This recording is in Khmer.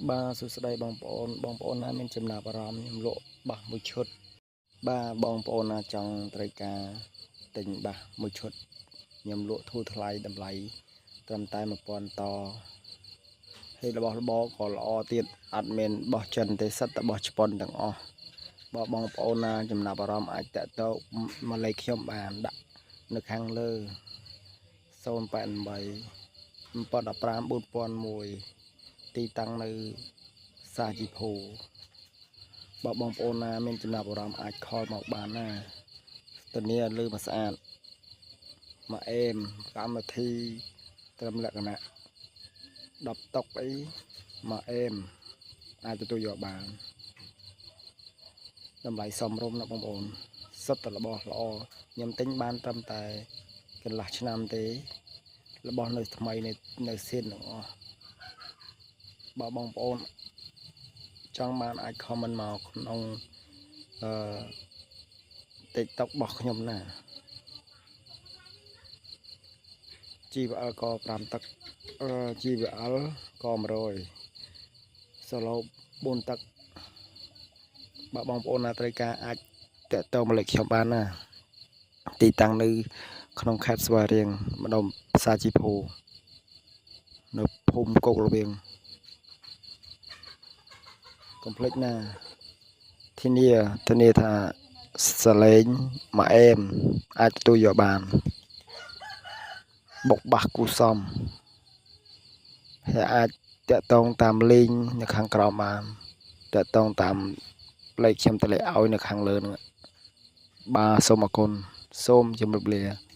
បាទសួស្តីបងប្អូនបងប្អូនណាមានចំណាប់អារម្មណ៍ខ្ញុំលក់បាសមួយឈុតបាទបងប្អូនណាចង់ត្រូវការទិញបាសមួយឈុតខ្ញុំលក់ធូរថ្លៃតម្លៃត្រឹមតែ1000តហើយរបស់របរក៏ល្អទៀតអត់មានបោះចិនទេសិតតែបោះជប៉ុនទាំងអស់បើបងប្អូនណាចំណាប់អារម្មណ៍អាចតាក់ទងមកលេខខ្ញុំបានដាក់នៅខាងលើ088 715 4001ទីតាំងនៅសាជីភូបើបងប្អូនណាមានចំណាប់អារម្មណ៍អាច call មកបានណាធានាលើមកស្អាតមកអេមកម្មវិធីត្រឹមលក្ខណៈ10តុកអីមកអេមអាចទទួលយកបានតម្លៃសមរម្យណាបងប្អូនសុទ្ធតែរបស់ល្អខ្ញុំទិញបានត្រឹមតែកន្លះឆ្នាំទេរបស់នៅថ្មីនៅនៅសៀនទាំងអស់បើបងប្អូនចង់បានអាច comment មកក្នុងអឺ TikTok របស់ខ្ញុំណា GVL ក5ទឹកអឺ GVL ក100 Solo 4ទឹកបើបងប្អូនណាត្រូវការអាចតាក់ទងមកលេខខ្ញុំបានណាទីតាំងនៅក្នុងខេត្តស្វាយរៀងម្ដុំផ្សារជីភូនៅភូមិគោករវៀងកុំភ្លេចណាធានាធានាថាសលេងមួយអេមអាចទទួលយកបានបុកបាសគូសំហើយអាចតាក់ទងតាមលេងនៅខាងក្រោមបានតាក់ទងតាមលេខខ្ញុំតម្លាក់ឲ្យនៅខាងលើហ្នឹងបាទសូមអរគុណសូមជម្រាបលា។